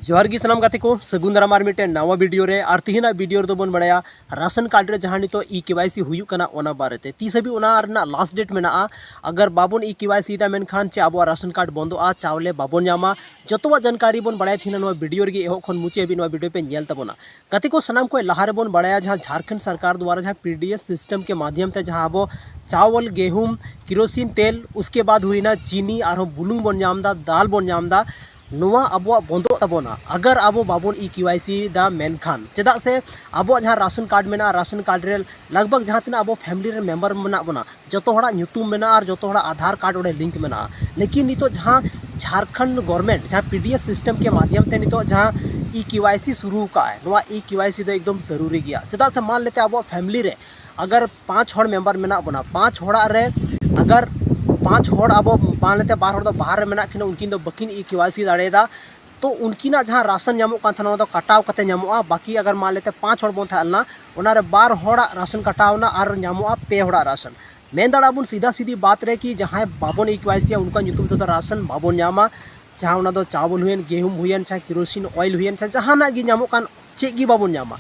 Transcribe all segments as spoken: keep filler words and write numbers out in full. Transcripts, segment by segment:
ᱡᱚᱦᱟᱨ ᱜᱮ ᱥᱟᱱᱟᱢ ᱜᱟᱛᱮ ᱠᱚ, ᱥᱟᱹᱜᱩᱱ ᱫᱟᱨᱟᱢ ᱟᱨ ᱢᱤᱫᱴᱮᱱ ᱱᱟᱣᱟ ᱵᱷᱤᱰᱤᱭᱳ ᱨᱮ᱾ ᱟᱨ ᱛᱤᱦᱤᱧᱟᱜ ᱵᱷᱤᱰᱤᱭᱳ ᱨᱮᱫᱚ ᱵᱚᱱ ᱵᱟᱲᱟᱭᱟ ᱨᱟᱥᱚᱱ ᱠᱟᱨᱰ ᱨᱮ ᱡᱟᱦᱟᱸ ᱱᱤᱛᱚᱜ ᱤ ᱠᱮ ᱣᱟᱭ ᱥᱤ ᱦᱩᱭᱩᱜ ᱠᱟᱱᱟ, ᱚᱱᱟ ᱵᱟᱨᱮᱛᱮ᱾ ᱛᱤᱥ ᱦᱟᱹᱵᱤᱡ ᱚᱱᱟ ᱨᱮᱱᱟᱜ ᱞᱟᱥᱴ ᱰᱮᱴ ᱢᱮᱱᱟᱜᱼᱟ? ᱟᱜᱟᱨ ᱵᱟᱵᱚᱱ ᱤ ᱠᱮ ᱣᱟᱭ ᱥᱤ ᱭᱮᱫᱟ, ᱢᱮᱱᱠᱷᱟᱱ ᱪᱮ ᱟᱵᱚᱣᱟᱜ ᱨᱟᱥᱚᱱ ᱠᱟᱨᱰ ᱵᱚᱱᱫᱚᱜᱼᱟ, ᱪᱟᱣᱞᱮ ᱵᱟᱵᱚᱱ ᱧᱟᱢᱟ? ᱡᱚᱛᱚᱣᱟᱜ ᱡᱟᱱᱠᱟᱨᱤ ᱵᱚᱱ ᱵᱟᱲᱟᱭᱟ ᱛᱤᱦᱤᱧ ᱱᱚᱣᱟ ᱵᱷᱤᱰᱤᱭᱳ ᱨᱮᱜᱮ᱾ ᱮᱦᱚᱵ ᱠᱷᱚᱱ ᱢᱩᱪᱟᱹᱫ ᱦᱟᱹᱵᱤᱡ ᱱᱚᱣᱟ ᱵᱷᱤᱰᱤᱭᱳ ᱯᱮ ᱧᱮᱞ ᱛᱟᱵᱚᱱᱟ᱾ ᱜᱟᱛᱮ ᱠᱚ ᱥᱟᱱᱟᱢ ᱠᱷᱚᱱ ᱞᱟᱦᱟ ᱨᱮᱵᱚᱱ ᱵᱟᱲᱟᱭᱟ, ᱡᱟᱦᱟᱸ ᱡᱷᱟᱲᱠᱷᱚᱸᱰ ᱥᱚᱨᱠᱟᱨ ᱫᱣᱟᱨᱟ ᱡᱟᱦᱟᱸ ᱯᱤ ᱰᱤ ᱮᱥ ᱥᱤᱥᱴᱮᱢ ᱠᱮ ᱢᱟᱫᱷᱭᱚᱢ ᱛᱮ ᱡᱟᱦᱟᱸ ᱟᱵᱚ ᱪᱟᱣᱞ, ᱜᱮᱦᱩᱢ, ᱠᱮᱨᱳᱥᱤᱱ ᱛᱮᱞ, ᱩᱥᱠᱮ ᱵᱟᱫ ᱦᱩᱭᱱᱟ ᱪᱤᱱᱤ, ᱟᱨᱦᱚᱸ ᱵᱩᱞᱩᱝ ᱵᱚᱱ ᱧᱟᱢ ᱮᱫᱟ, ᱫᱟᱞ ᱵᱚᱱ ᱧᱟᱢ ᱮᱫᱟ, ᱱᱚᱣᱟ ᱟᱵᱚᱣᱟᱜ ᱵᱚᱱᱫᱚᱜ ᱛᱟᱵᱚᱱᱟ, ᱟᱜᱟᱨ ᱟᱵᱚ ᱵᱟᱵᱚᱱ ᱤ ᱠᱮ ᱣᱟᱭ ᱥᱤ ᱫᱟ ᱢᱮᱱᱠᱷᱟᱱ᱾ ᱪᱮᱫᱟᱜ ᱥᱮ ᱟᱵᱚᱣᱟᱜ ᱡᱟᱦᱟᱸ ᱨᱟᱥᱚᱱ ᱠᱟᱨᱰ ᱢᱮᱱᱟᱜᱼᱟ, ᱨᱟᱥᱚᱱ ᱠᱟᱨᱰ ᱨᱮ ᱞᱟᱜᱽ ᱵᱷᱟᱜᱽ ᱡᱟᱦᱟᱸ ᱛᱤᱱᱟᱹᱜ ᱟᱵᱚ ᱯᱷᱮᱢᱤᱞᱤ ᱨᱮ ᱢᱮᱢᱵᱟᱨ ᱢᱮᱱᱟᱜ ᱵᱚᱱᱟ, ᱡᱚᱛᱚ ᱦᱚᱲᱟᱜ ᱧᱩᱛᱩᱢ ᱢᱮᱱᱟᱜᱼᱟ ᱟᱨ ᱡᱚᱛᱚ ᱦᱚᱲᱟᱜ ᱟᱫᱷᱟᱨ ᱠᱟᱨᱰ ᱚᱸᱰᱮ ᱞᱤᱝᱠ ᱢᱮᱱᱟᱜᱼᱟ᱾ ᱞᱮᱠᱤᱱ ᱱᱤᱛᱚᱜ ᱡᱟᱦᱟᱸ ᱡᱷᱟᱲᱠᱷᱚᱸᱰ ᱜᱚᱵᱷᱚᱨᱱᱢᱮᱱᱴ ᱡᱟᱦᱟᱸ ᱯᱤ ᱰᱤ ᱮᱥ ᱥᱤᱥᱴᱮᱢ ᱠᱮ ᱢᱟᱫᱷᱭᱚᱢ ᱛᱮ ᱱᱤᱛᱚᱜ ᱡᱟᱦᱟᱸ ᱤ ᱠᱮ ᱣᱟᱭ ᱥᱤ ᱥᱩᱨᱩ ᱟᱠᱟᱫ ᱟᱭ, ᱱᱚᱣᱟ ᱤ ᱠᱮ ᱣᱟᱭ ᱥᱤ ᱫᱚ ᱮᱠᱫᱚᱢ ᱡᱟᱹᱨᱩᱨᱤ ᱜᱮᱭᱟ᱾ ᱪᱮᱫᱟᱜ ᱥᱮ ᱢᱟᱱ ᱞᱮᱛᱮ ᱟᱵᱚᱣᱟᱜ ᱯᱷᱮᱢᱤᱞᱤ ᱨᱮ ᱟᱜᱟᱨ ᱯᱟᱸᱪ ᱦᱚᱲ ᱢᱮᱢᱵᱟᱨ ᱢᱮᱱᱟᱜ ᱵᱚᱱᱟ, ᱯᱟᱸᱪ ᱦᱚᱲᱟᱜ ᱨᱮ ᱟᱜᱟᱨ ᱯᱟᱸᱪ ᱦᱚᱲ ᱟᱵᱚ ᱢᱟᱱ ᱞᱮᱛᱮ ᱵᱟᱨ ᱦᱚᱲ ᱫᱚ ᱵᱟᱦᱟᱨ ᱨᱮ ᱢᱮᱱᱟᱜ ᱠᱤᱱᱟ, ᱩᱱᱠᱤᱱ ᱫᱚ ᱵᱟᱹᱠᱤᱱ ᱤ ᱠᱮ ᱣᱟᱭ ᱥᱤ ᱫᱟᱲᱮᱭᱟᱫᱟ, ᱛᱚ ᱩᱱᱠᱤᱱᱟᱜ ᱡᱟᱦᱟᱸ ᱨᱟᱥᱚᱱ ᱧᱟᱢᱚᱜ ᱠᱟᱱ ᱛᱟᱦᱮᱱᱟ, ᱚᱱᱟ ᱫᱚ ᱠᱟᱴᱟᱣ ᱠᱟᱛᱮ ᱧᱟᱢᱚᱜᱼᱟ᱾ ᱵᱟᱹᱠᱤ ᱟᱜᱟᱨ ᱢᱟᱱ ᱞᱮᱛᱮ ᱯᱟᱸᱪ ᱦᱚᱲ ᱵᱚᱱ ᱛᱟᱦᱮᱸ ᱞᱮᱱᱟ, ᱚᱱᱟ ᱨᱮ ᱵᱟᱨ ᱦᱚᱲᱟᱜ ᱨᱟᱥᱚᱱ ᱠᱟᱴᱟᱣ ᱮᱱᱟ ᱟᱨ ᱧᱟᱢᱚᱜᱼᱟ ᱯᱮ ᱦᱚᱲᱟᱜ ᱨᱟᱥᱚᱱ᱾ ᱢᱮᱱ ᱫᱟᱲᱮᱭᱟᱜᱼᱟ ᱵᱚᱱ ᱥᱤᱫᱷᱟ ᱥᱤᱫᱷᱤ ᱵᱟᱛ ᱨᱮ ᱠᱤ ᱡᱟᱦᱟᱸᱭ ᱵᱟᱵᱚᱱ ᱤ ᱠᱮ ᱣᱟᱭ ᱥᱤᱭᱟ, ᱩᱱᱠᱩᱣᱟᱜ ᱧᱩᱛᱩᱢ ᱛᱮᱫᱚ ᱨᱟᱥᱚᱱ ᱵᱟᱵᱚᱱ ᱧᱟᱢᱟ᱾ ᱡᱟᱦᱟᱸ ᱚᱱᱟ ᱫᱚ ᱪᱟᱣᱞ ᱦᱩᱭᱮᱱ, ᱜᱮᱦᱩᱢ ᱦᱩᱭᱮᱱ, ᱪᱟᱦᱮ ᱠᱮᱨᱳᱥᱤᱱ ᱚᱭᱮᱞ ᱦᱩᱭᱮᱱ, ᱪᱟᱦᱮ ᱡᱟᱦᱟᱱᱟᱜ ᱜᱮ ᱧᱟᱢᱚᱜ ᱠᱟᱱ, ᱪᱮᱫ ᱜᱮ ᱵᱟᱵᱚᱱ ᱧᱟᱢᱟ᱾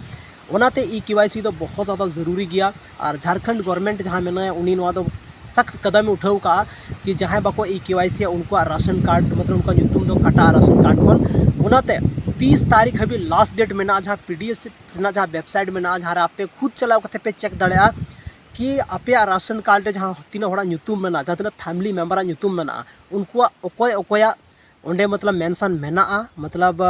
ᱚᱱᱟᱛᱮ ᱤ ᱠᱮ ᱣᱟᱭ ᱥᱤ ᱫᱚ ᱵᱚᱦᱩᱛ ᱡᱟᱫᱟ ᱡᱟᱹᱨᱩᱨᱤ ᱜᱮᱭᱟ᱾ ᱟᱨ ᱡᱷᱟᱲᱠᱷᱚᱸᱰ ᱜᱚᱵᱷᱚᱨᱱᱢᱮᱱᱴ ᱡᱟᱦᱟᱸᱭ ᱢᱮᱱᱟᱭᱟ, ᱩᱱᱤ ᱱᱚᱣᱟ ᱫᱚ ᱥᱟᱠᱛ ᱠᱟᱫᱟᱢᱮ ᱩᱴᱷᱟᱹᱣ ᱠᱟᱜᱼᱟ ᱠᱤ ᱡᱟᱦᱟᱸᱭ ᱵᱟᱠᱚ ᱤ ᱠᱮ ᱣᱟᱭ ᱥᱤᱭᱟ, ᱩᱱᱠᱩᱣᱟᱜ ᱨᱟᱥᱚᱱ ᱠᱟᱨᱰ, ᱢᱚᱛᱞᱚᱵ ᱩᱱᱠᱩᱣᱟᱜ ᱧᱩᱛᱩᱢ ᱫᱚ ᱠᱟᱴᱟᱜᱼᱟ ᱨᱟᱥᱚᱱ ᱠᱟᱨᱰ ᱠᱷᱚᱱ᱾ ᱚᱱᱟᱛᱮ ᱛᱤᱥ ᱛᱟᱹᱨᱤᱠᱷ ᱦᱟᱹᱵᱤᱡ ᱞᱟᱥᱴ ᱰᱮᱴ ᱢᱮᱱᱟᱜᱼᱟ, ᱡᱟᱦᱟᱸ ᱯᱤ ᱰᱤ ᱮᱥ ᱨᱮᱱᱟᱜ ᱡᱟᱦᱟᱸ ᱣᱮᱵᱽᱥᱟᱭᱤᱴ ᱢᱮᱱᱟᱜᱼᱟ, ᱡᱟᱦᱟᱸ ᱨᱮ ᱟᱯᱮ ᱠᱷᱩᱫ ᱪᱟᱞᱟᱣ ᱠᱟᱛᱮ ᱯᱮ ᱪᱮᱠ ᱫᱟᱲᱮᱭᱟᱜᱼᱟ ᱠᱤ ᱟᱯᱮᱭᱟᱜ ᱨᱟᱥᱚᱱ ᱠᱟᱨᱰ ᱨᱮ ᱡᱟᱦᱟᱸ ᱛᱤᱱᱟᱹᱜ ᱦᱚᱲᱟᱜ ᱧᱩᱛᱩᱢ ᱢᱮᱱᱟᱜᱼᱟ, ᱡᱟᱦᱟᱸ ᱛᱤᱱᱟᱹᱜ ᱯᱷᱮᱢᱤᱞᱤ ᱢᱮᱢᱵᱟᱨᱟᱜ ᱧᱩᱛᱩᱢ ᱢᱮᱱᱟᱜᱼᱟ, ᱩᱱᱠᱩᱣᱟᱜ ᱚᱠᱚᱭ ᱚᱠᱚᱭᱟᱜ ᱚᱸᱰᱮ ᱢᱚᱛᱞᱚᱵ ᱢᱮᱱᱥᱚᱱ ᱢᱮᱱᱟᱜᱼᱟ, ᱢᱚᱛᱞᱚᱵ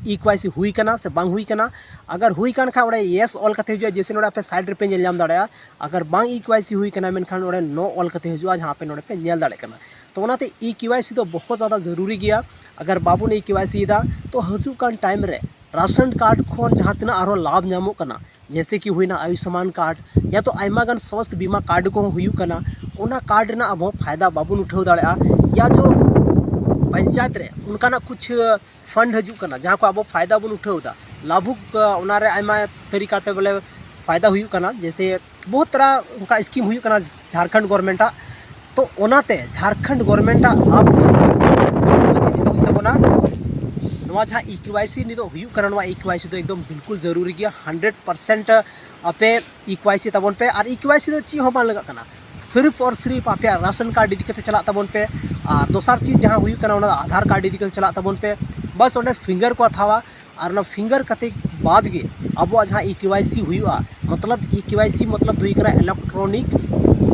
ᱤ ᱠᱮ ᱣᱟᱭ ᱥᱤ ᱦᱩᱭ ᱠᱟᱱᱟ ᱥᱮ ᱵᱟᱝ ᱦᱩᱭ ᱠᱟᱱᱟ᱾ ᱟᱜᱟᱨ ᱦᱩᱭ ᱠᱟᱱ ᱠᱷᱟᱱ ᱚᱸᱰᱮ ᱭᱮᱥ ᱚᱞ ᱠᱟᱛᱮ ᱦᱤᱡᱩᱜᱼᱟ, ᱡᱮᱭᱥᱮ ᱱᱚᱰᱮ ᱟᱯᱮ ᱥᱟᱭᱤᱰ ᱨᱮᱯᱮ ᱧᱮᱞ ᱧᱟᱢ ᱫᱟᱲᱮᱭᱟᱜᱼᱟ᱾ ᱟᱜᱟᱨ ᱵᱟᱝ ᱤ ᱠᱮ ᱣᱟᱭ ᱥᱤ ᱦᱩᱭ ᱠᱟᱱᱟ, ᱢᱮᱱᱠᱷᱟᱱ ᱚᱸᱰᱮ ᱱᱳ ᱚᱞ ᱠᱟᱛᱮ ᱦᱤᱡᱩᱜᱼᱟ, ᱡᱟᱦᱟᱸ ᱟᱯᱮ ᱱᱚᱰᱮ ᱯᱮ ᱧᱮᱞ ᱫᱟᱲᱮᱭᱟᱜ ᱠᱟᱱᱟ᱾ ᱛᱚ ᱚᱱᱟᱛᱮ ᱤ ᱠᱮ ᱣᱟᱭ ᱥᱤ ᱫᱚ ᱵᱚᱦᱩᱛ ᱡᱟᱫᱟ ᱡᱟᱹᱨᱩᱨᱤ ᱜᱮᱭᱟ᱾ ᱟᱜᱟᱨ ᱵᱟᱵᱚᱱ ᱤ ᱠᱮ ᱣᱟᱭ ᱥᱤ ᱭᱮᱫᱟ, ᱛᱚ ᱦᱤᱡᱩᱜ ᱠᱟᱱ ᱴᱟᱭᱤᱢ ᱨᱮ ᱨᱟᱥᱚᱱ ᱠᱟᱨᱰ ᱠᱷᱚᱱ ᱡᱟᱦᱟᱸ ᱛᱤᱱᱟᱹᱜ ᱟᱨᱦᱚᱸ ᱞᱟᱵᱷ ᱧᱟᱢᱚᱜ ᱠᱟᱱᱟ, ᱡᱮᱭᱥᱮ ᱠᱤ ᱦᱩᱭᱱᱟ ᱟᱭᱩᱥᱢᱟᱱ ᱠᱟᱨᱰ, ᱭᱟ ᱛᱚ ᱟᱭᱢᱟ ᱜᱟᱱ ᱥᱣᱟᱥᱛᱷ ᱵᱤᱢᱟ ᱠᱟᱨᱰ ᱠᱚᱦᱚᱸ ᱦᱩᱭᱩᱜ ᱠᱟᱱᱟ, ᱚᱱᱟ ᱠᱟᱨᱰ ᱨᱮᱱᱟᱜ ᱟᱵᱚ ᱯᱷᱟᱭᱫᱟ ᱵᱟᱵᱚᱱ ᱩᱴᱷᱟᱹᱣ ᱫᱟᱲᱮᱭᱟᱜᱼᱟ᱾ ᱭᱟ ᱡᱚ ᱯᱚᱧᱪᱟᱭᱮᱛ ᱨᱮ ᱚᱱᱠᱟᱱᱟᱜ ᱠᱩᱪᱷ ᱯᱷᱟᱱᱰ ᱦᱤᱡᱩᱜ ᱠᱟᱱᱟ, ᱡᱟᱦᱟᱸ ᱠᱚ ᱟᱵᱚ ᱯᱷᱟᱭᱫᱟ ᱵᱚᱱ ᱩᱴᱷᱟᱹᱣ ᱮᱫᱟ, ᱞᱟᱵᱷᱩᱠ, ᱚᱱᱟ ᱨᱮ ᱟᱭᱢᱟ ᱛᱟᱹᱨᱤᱠᱟ ᱛᱮ ᱵᱚᱞᱮ ᱯᱷᱟᱭᱫᱟ ᱦᱩᱭᱩᱜ ᱠᱟᱱᱟ᱾ ᱡᱮᱭᱥᱮ ᱵᱚᱦᱩᱛ ᱛᱟᱨᱟ ᱚᱱᱠᱟ ᱥᱠᱤᱢ ᱦᱩᱭᱩᱜ ᱠᱟᱱᱟ ᱡᱷᱟᱲᱠᱷᱚᱸᱰ ᱜᱚᱵᱷᱚᱨᱱᱢᱮᱱᱴᱟᱜ᱾ ᱛᱚ ᱚᱱᱟᱛᱮ ᱡᱷᱟᱲᱠᱷᱚᱸᱰ ᱜᱚᱵᱷᱚᱨᱱᱢᱮᱱᱴᱟᱜ ᱞᱟᱵᱷ ᱩᱴᱷᱟᱹᱣ ᱞᱟᱹᱜᱤᱫ ᱟᱵᱚ ᱫᱚ ᱪᱮᱫ ᱪᱤᱠᱟ ᱦᱩᱭᱩᱜ ᱛᱟᱵᱚᱱᱟ? ᱱᱚᱣᱟ ᱡᱟᱦᱟᱸ ᱤ ᱠᱮ ᱣᱟᱭ ᱥᱤ ᱱᱤᱛᱚᱜ ᱦᱩᱭᱩᱜ ᱠᱟᱱᱟ, ᱱᱚᱣᱟ ᱤ ᱠᱮ ᱣᱟᱭ ᱥᱤ ᱫᱚ ᱮᱠᱫᱚᱢ ᱵᱤᱞᱠᱩᱞ ᱡᱟᱹᱨᱩᱨᱤ ᱜᱮᱭᱟ᱾ ᱦᱟᱱᱰᱨᱮᱰ ᱯᱟᱨᱥᱮᱱᱴ ᱟᱯᱮ ᱤ ᱠᱮ ᱣᱟᱭ ᱥᱤ ᱛᱟᱵᱚᱱ ᱯᱮ᱾ ᱟᱨ ᱤ ᱠᱮ ᱣᱟᱭ ᱥᱤ ᱫᱚ ᱪᱮᱫ ᱦᱚᱸ ᱵᱟᱝ ᱞᱟᱜᱟᱜ ᱠᱟᱱᱟ, ᱥᱤᱨᱯᱷ ᱟᱨ ᱥᱤᱨᱯᱷ ᱟᱯᱮᱭᱟᱜ ᱨᱟᱥᱚᱱ ᱠᱟᱨᱰ ᱤᱫᱤ ᱠᱟᱛᱮ ᱪᱟᱞᱟᱜ ᱛᱟᱵᱚᱱ ᱯᱮ᱾ ᱟᱨ ᱫᱚᱥᱟᱨ ᱪᱤᱡᱽ ᱡᱟᱦᱟᱸ ᱦᱩᱭᱩᱜ ᱠᱟᱱᱟ, ᱚᱱᱟ ᱫᱚ ᱟᱫᱷᱟᱨ ᱠᱟᱨᱰ ᱤᱫᱤ ᱠᱟᱛᱮ ᱪᱟᱞᱟᱜ ᱛᱟᱵᱚᱱ ᱯᱮ᱾ ᱵᱟᱥ ᱚᱸᱰᱮ ᱯᱷᱤᱝᱜᱟᱨ ᱠᱚ ᱦᱟᱛᱟᱣᱟ᱾ ᱟᱨ ᱚᱱᱟ ᱯᱷᱤᱝᱜᱟᱨ ᱠᱟᱛᱮ ᱵᱟᱫᱽ ᱜᱮ ᱟᱵᱚᱣᱟᱜ ᱡᱟᱦᱟᱸ ᱤ ᱠᱮ ᱣᱟᱭ ᱥᱤ ᱦᱩᱭᱩᱜᱼᱟ, ᱢᱚᱛᱞᱚᱵ ᱤ ᱠᱮ ᱣᱟᱭ ᱥᱤ ᱢᱚᱛᱞᱚᱵ ᱫᱚ ᱦᱩᱭᱩᱜ ᱠᱟᱱᱟ ᱤᱞᱮᱠᱴᱨᱚᱱᱤᱠ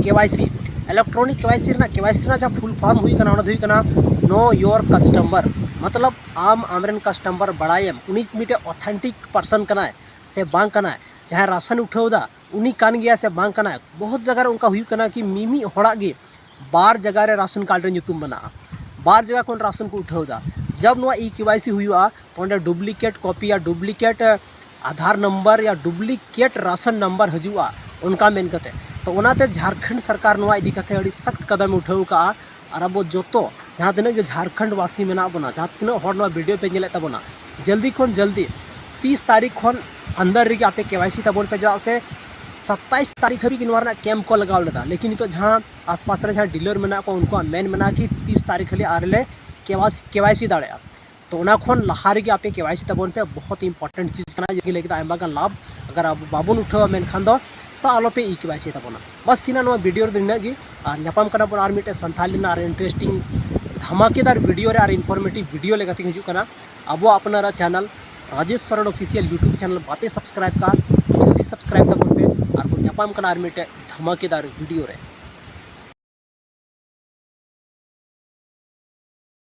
ᱠᱮ ᱣᱟᱭ ᱥᱤ᱾ ᱤᱞᱮᱠᱴᱨᱚᱱᱤᱠ ᱠᱮ ᱣᱟᱭ ᱥᱤ ᱨᱮᱱᱟᱜ, ᱠᱮ ᱣᱟᱭ ᱥᱤ ᱨᱮᱱᱟᱜ ᱡᱟᱦᱟᱸ ᱯᱷᱩᱞ ᱯᱷᱚᱨᱢ ᱦᱩᱭᱩᱜ ᱠᱟᱱᱟ, ᱚᱱᱟ ᱫᱚ ᱦᱩᱭᱩᱜ ᱠᱟᱱᱟ ᱱᱳ ᱭᱳᱨ ᱠᱟᱥᱴᱚᱢᱟᱨ᱾ ᱢᱚᱛᱞᱚᱵ ᱟᱢ ᱟᱢᱨᱮᱱ ᱠᱟᱥᱴᱚᱢᱟᱨ ᱵᱟᱲᱟᱭᱮᱢ, ᱩᱱᱤ ᱢᱤᱫᱴᱮᱡ ᱚᱛᱷᱮᱱᱴᱤᱠ ᱯᱟᱨᱥᱚᱱ ᱠᱟᱱᱟᱭ ᱥᱮ ᱵᱟᱝ ᱠᱟᱱᱟᱭ, ᱡᱟᱦᱟᱸᱭ ᱨᱟᱥᱚᱱ ᱩᱴᱷᱟᱹᱣ ᱮᱫᱟ ᱩᱱᱤ ᱠᱟᱱ ᱜᱮᱭᱟ ᱥᱮ ᱵᱟᱝ ᱠᱟᱱᱟᱭ᱾ ᱵᱚᱦᱩᱛ ᱡᱟᱭᱜᱟ ᱨᱮ ᱚᱱᱠᱟ ᱦᱩᱭᱩᱜ ᱠᱟᱱᱟ ᱠᱤ ᱢᱤᱢᱤᱫ ᱦᱚᱲᱟᱜ ᱜᱮ ᱵᱟᱨ ᱡᱟᱭᱜᱟ ᱨᱮ ᱨᱟᱥᱚᱱ ᱠᱟᱨᱰ ᱨᱮ ᱧᱩᱛᱩᱢ ᱢᱮᱱᱟᱜᱼᱟ, ᱵᱟᱨ ᱡᱟᱭᱜᱟ ᱠᱷᱚᱱ ᱨᱟᱥᱚᱱ ᱠᱚ ᱩᱴᱷᱟᱹᱣ ᱮᱫᱟ᱾ ᱡᱟᱵ ᱱᱚᱣᱟ ᱤ ᱠᱮ ᱣᱟᱭ ᱥᱤ ᱦᱩᱭᱩᱜᱼᱟ, ᱛᱚ ᱚᱸᱰᱮ ᱰᱩᱯᱞᱤᱠᱮᱴ ᱠᱚᱯᱤ ᱭᱟ ᱰᱩᱯᱞᱤᱠᱮᱴ ᱟᱫᱷᱟᱨ ᱱᱚᱢᱵᱚᱨ ᱭᱟ ᱰᱩᱯᱞᱤᱠᱮᱴ ᱨᱟᱥᱚᱱ ᱱᱟᱢᱵᱟᱨ ᱦᱤᱡᱩᱜᱼᱟ ᱚᱱᱠᱟ ᱢᱮᱱ ᱠᱟᱛᱮ᱾ ᱛᱚ ᱚᱱᱟᱛᱮ ᱡᱷᱟᱲᱠᱷᱚᱸᱰ ᱥᱚᱨᱠᱟᱨ ᱱᱚᱣᱟ ᱤᱫᱤ ᱠᱟᱛᱮ ᱟᱹᱰᱤ ᱥᱚᱠᱛ ᱠᱟᱫᱟᱢ ᱩᱴᱷᱟᱹᱣ ᱠᱟᱜᱼᱟ᱾ ᱟᱨ ᱟᱵᱚ ᱡᱚᱛᱚ ᱡᱟᱦᱟᱸ ᱛᱤᱱᱟᱹᱜ ᱜᱮ ᱡᱷᱟᱲᱠᱷᱚᱸᱰ ᱵᱟᱥᱤ ᱢᱮᱱᱟᱜ ᱵᱚᱱᱟ, ᱡᱟᱦᱟᱸ ᱛᱤᱱᱟᱹᱜ ᱦᱚᱲ ᱱᱚᱣᱟ ᱵᱷᱤᱰᱤᱭᱳ ᱯᱮ ᱧᱮᱞᱮᱫ ᱛᱟᱵᱚᱱᱟ, ᱡᱚᱞᱫᱤ ᱠᱷᱚᱱ ᱡᱚᱞᱫᱤ ᱛᱤᱥ ᱛᱟᱹᱨᱤᱠᱷ ᱠᱷᱚᱱ ᱟᱱᱫᱟᱨ ᱨᱮᱜᱮ ᱟᱯᱮ ᱠᱮ ᱣᱟᱭ ᱥᱤ ᱛᱟᱵᱚᱱ ᱯᱮ, ᱪᱮᱫᱟᱜ ᱥᱮ ᱥᱟᱛᱟᱭᱤᱥ ᱛᱟᱹᱨᱤᱠᱷ ᱦᱟᱹᱵᱤᱡ ᱜᱮ ᱱᱚᱣᱟ ᱨᱮᱱᱟᱜ ᱠᱮᱢᱯ ᱠᱚ ᱞᱟᱜᱟᱣ ᱞᱮᱫᱟ᱾ ᱞᱮᱠᱤᱱ ᱱᱤᱛᱚᱜ ᱡᱟᱦᱟᱸ ᱟᱥᱯᱟᱥ ᱨᱮ ᱡᱟᱦᱟᱸ ᱰᱤᱞᱟᱨ ᱢᱮᱱᱟᱜ ᱠᱚᱣᱟ, ᱩᱱᱠᱩᱣᱟᱜ ᱢᱮᱱ ᱢᱮᱱᱟᱜᱼᱟ ᱠᱤ ᱛᱤᱥ ᱛᱟᱹᱨᱤᱠᱷ ᱦᱟᱹᱵᱤᱡ ᱟᱨ ᱞᱮ ᱠᱮ ᱣᱟᱭ ᱥᱤ, ᱠᱮ ᱣᱟᱭ ᱥᱤ ᱫᱟᱲᱮᱭᱟᱜᱼᱟ᱾ ᱛᱚ ᱚᱱᱟ ᱠᱷᱚᱱ ᱞᱟᱦᱟ ᱨᱮᱜᱮ ᱟᱯᱮ ᱠᱮ ᱣᱟᱭ ᱥᱤ ᱛᱟᱵᱚᱱ ᱯᱮ, ᱵᱚᱦᱩᱛ ᱤᱢᱯᱚᱨᱴᱮᱱᱴ ᱪᱤᱡᱽ ᱠᱟᱱᱟ, ᱡᱮᱥᱮ ᱞᱟᱹᱭ ᱠᱮᱫᱟ ᱟᱭᱢᱟ ᱜᱟᱱ ᱞᱟᱵᱷ᱾ ᱟᱜᱟᱨ ᱟᱵᱚ ᱵᱟᱵᱚᱱ ᱩᱴᱷᱟᱹᱣᱟ ᱢᱮᱱᱠᱷᱟᱱ ᱫᱚ, ᱛᱚ ᱟᱞᱚᱯᱮ ᱤ ᱠᱮ ᱣᱟᱭ ᱥᱤ ᱛᱟᱵᱚᱱᱟ᱾ ᱵᱟᱥ ᱛᱤᱱᱟᱹᱜ ᱱᱚᱣᱟ ᱵᱷᱤᱰᱤᱭᱳ ᱨᱮᱫᱚ ᱱᱤᱱᱟᱹᱜ ᱜᱮ᱾ ᱟᱨ ᱧᱟᱯᱟᱢ ᱠᱟᱱᱟ ᱵᱚᱱ ᱟᱨ ᱢᱤᱫᱴᱮᱱ ᱥᱟᱱᱛᱷᱟᱞᱤ ᱨᱮᱱᱟᱜ ᱟᱨ ᱤᱱᱴᱟᱨᱮᱥᱴᱤᱝ ᱫᱷᱟᱢᱟᱠᱮᱫᱟᱨ ᱵᱷᱤᱰᱤᱭᱳ ᱨᱮ, ᱟᱨ ᱤᱱᱯᱷᱚᱨᱢᱮᱴᱤᱵᱷ ᱵᱷᱤᱰᱤᱭᱳ ᱞᱮᱠᱟᱛᱮ ᱦᱤᱡᱩᱜ ᱠᱟᱱᱟ᱾ ᱟᱵᱚᱣᱟᱜ ᱟᱯᱱᱟᱨᱟᱜ channel Rajesh Soren official YouTube channel ᱵᱟᱯᱮ ᱥᱟᱵᱥᱠᱨᱟᱭᱤᱵ ᱠᱟᱜᱼᱟ, ᱡᱚᱞᱫᱤ ᱥᱟᱵᱥᱠᱨᱟᱭᱤᱵ ᱛᱟᱵᱚᱱ ᱯᱮ᱾ ᱟᱨ ᱵᱚᱱ ᱧᱟᱯᱟᱢ ᱠᱟᱱᱟ ᱟᱨ ᱢᱤᱫᱴᱮᱱ ᱫᱷᱟᱢᱟᱠᱮᱫᱟᱨ ᱵᱷᱤᱰᱤᱭᱳ ᱨᱮ᱾